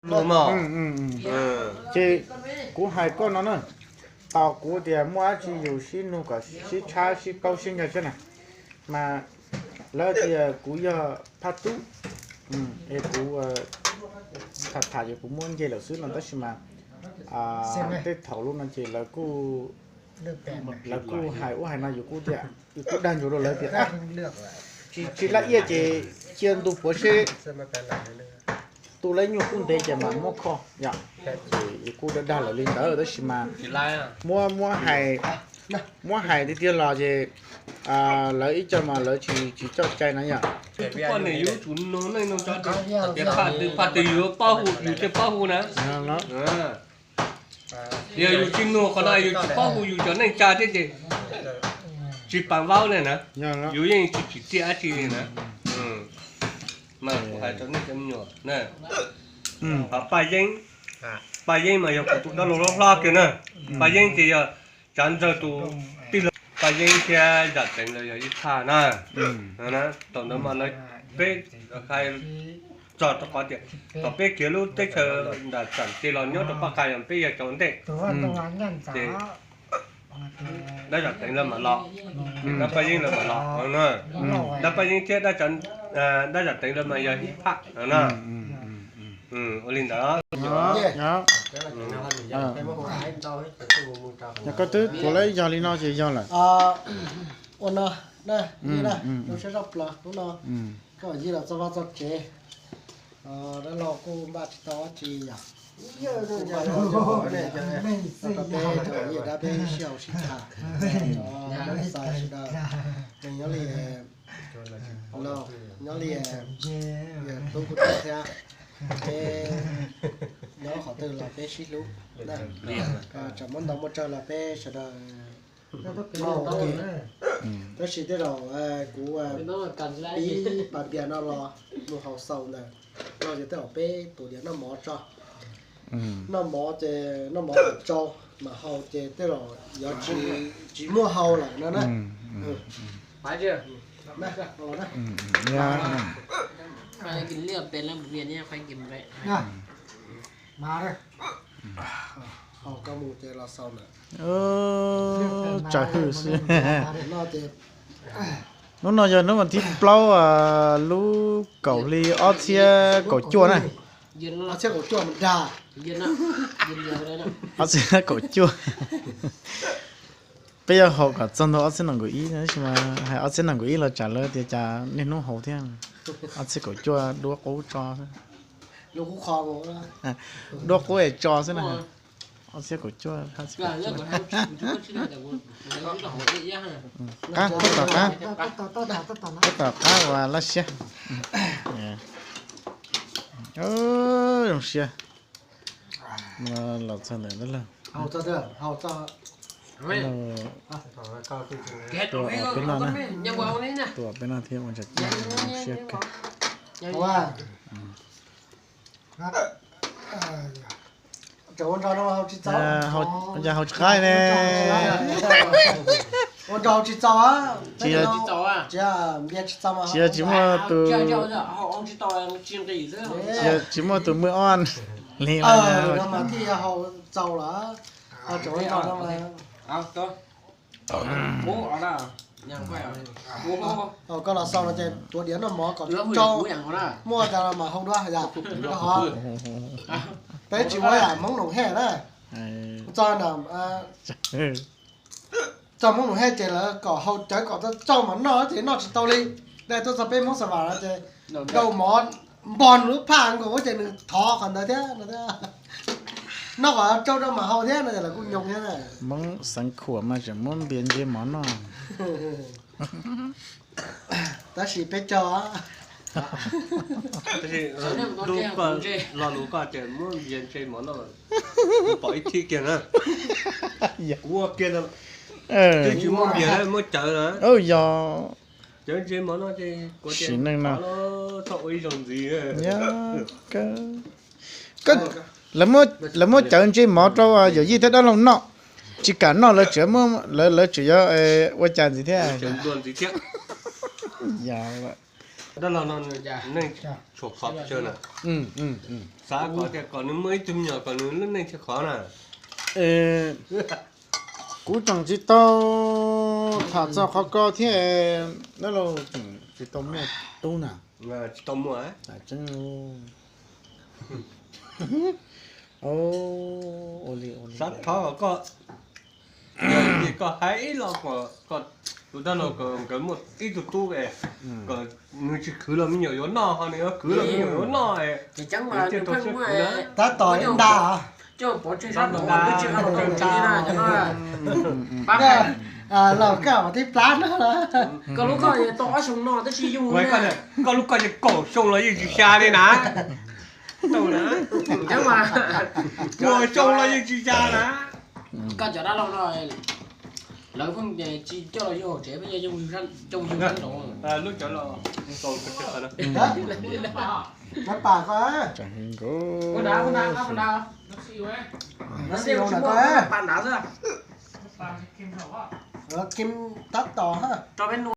Nug mog. Ces kuv hais koj no na, tos kuv tias muaj dab tsi yus sib nug kom sib tshab sib paub sib ncaws thiab na. Mas lawv tias kuv yog phaj tub, es kuv tham tham ces kuv muab nce lawm xwb no tab sis mas tej thaum lub no ces lawv kuj, lawv kuj hais ub hais no yus kuj tias, yus kuj dag ntsuas rau lawv tias tsis laj iaj ces cia ntu puav seb tu lawv nyuag kub ntev ces mas muab kho yom. Ces yus kuj dag dag lawv li ntawd tab sis mas muab, muab hais, muab hais tiag tiag los ces lawv ib co mas lawv tsis, tsis coj cai na yom. Poj niam yuav tsum nug neej nug tsav, phaj twg phaj twg yus paub hu, yus thiaj paub hu na. Yog yus tsis nug qhov no yus tsis paub hu yus cov neej tsa thiab ces tsis pam vaub li na. Yus yeej tsis tsim txiaj dab tsi li na. Mas kuv hais rau nej cov me nyuam na, qhov Paj Yeeb, Paj Yeeb mas yog kuv tus dab laug hlob hlob kiag na. Paj Yeeb ces yog Tsav Ntxawg tus tij laug. Paj Yeeb thiab Zam Teev lawv yog ib phaj na. Thaum ntawd mas lawv, peb hais txog rau qhov tias thaum peb khiav lub teb chaws nram Tsam Ces los nyob rau Paj Qhais los peb yog cov ntej. Ces dab Zam Teev lawv mam los, dab Paj Yeeb lawv mam los no. Dab Paj Yeeb thiab dab Zam Teev lawv mas yog ib phaj no na. Ua li ntawd. Yog koj twb tuav lawv yog li no ces yog lawm. Ua no na, na, lub siab zoj plawv hnub no koj yij los txog vaj txog tsev, dab laug kuj npaj tsis tau dab tsi yom. Rau peb cov yij dab peb sib haum sib tham, cov xais sawv daws, nyob li, nyob li tub kuj tuaj thiab, peb nyob qhov twg los peb sib hlub. Txawm muaj ntau muaj tsawg los peb sawv daws. Tab sis tej zaum kuv pib pas npias no los mus haus xaus ntawd no ces tej zaum peb tus diav noj mov tso, noj mov ces noj mov kom tsau mas haus ces tej zaum yuav tsis muaj haus lawm no na. Haus koj mus ces los xaus ntawd. Tsawg hwj xwb. Hnub no yog hnub vas thib plaub lub kaum hli ob txhiab kaum cuaj na. Ob txhiab kaum cuaj. Ob txhiab kaum cuaj. Peb yuav haus kom txog ntua ob txhiab nees nkaum ib tab sis mas hais ob txhiab nees nkaum ib los tsam lawv tias cas niaj hnub haus thiab. Ob txhiab kaum cuaj duab qub tso, duab qub es tso xwb na. Ob txhiab kaum cuaj, ob txhiab kaum cuaj. Qab, tab tom qab, tab tom qab uas laj siab. Zoo siab. Los txog ntawm dab laug. Tua peb noj na, tua peb noj thiab ua ntsa siab kawg. Cas haus tsis qab ne. Tsis yog tsis muaj tus, tsis yog tsis muaj tus mw ob li. Koj los xaus no ces tuav diav noj mov kom tsau, muaj cas los mas hau dua yom. Peb tsis muaj yam Hmoob Noom Hej na. Txog na, txog Hmoob Noom Hej ces lawv kom hau cawv kom tsau mas noj ces noj tsis tau li. Dai tuaj txog peb Hmoob Xas Vas no ces dau mov npog nws lub phaj nkaus ces nws thov qhov ntawd thiab no thiab. Noj kom tsau rau mam hau thiab no ces lawv kuj nyoo thiab. Hmoob Xeev Khuam mas tseem muab npias ntse mov noj. Tab sis peb tso, tab sis lub koj lo lus koj ces muab npias ntse mov noj, pom ib thib kiag na. Kuv ua kiag no, tsis muab npias muab cawv na. Yog cawv ntse mov noj ces sim neej no txhob ua ib zaug ntxiv. Lawv muab cawv ntse mov rau yawm yij thiab dab laug noj, tsis kam noj lawv tseem, lawv tseem yuav ua cas ntxiv thiab. Dab laug no nws neej tshuav qhov pes tsawg na? Xav kom tias kom nws muaj ib tug me nyuam kom nws lub neej thiaj qhov na. Kuv tseem tsis tau tham txog qhov ko thiab, dab laug tseem tsis tau muaj tub na. Tsis tau muaj. Tseeb. Ua li, ua li. Xav thov kom koj, koj hais ib los kom tus dab laug kom nkawd muaj ib tug tub es kom nws tsis khwv los me nyuam yuav noj, ho nws yuav khwv los me nyuam yuav noj es nws thiaj tau siab khwv na. Tab tom ib nta. Laug koj tib plab no. Koj lub koj tau ob xyoo no tab sis yog koj lub koj yeej kaum xyoo los yeej tsis xya li na. Kaum xyoo los yeej tsis xya na. Koj cov dab laug no lawv pheej tsis coj los yug hauv tsev, pheej coj mus yug sab nraud. Lub cov laus nkaus kawg. Tab tom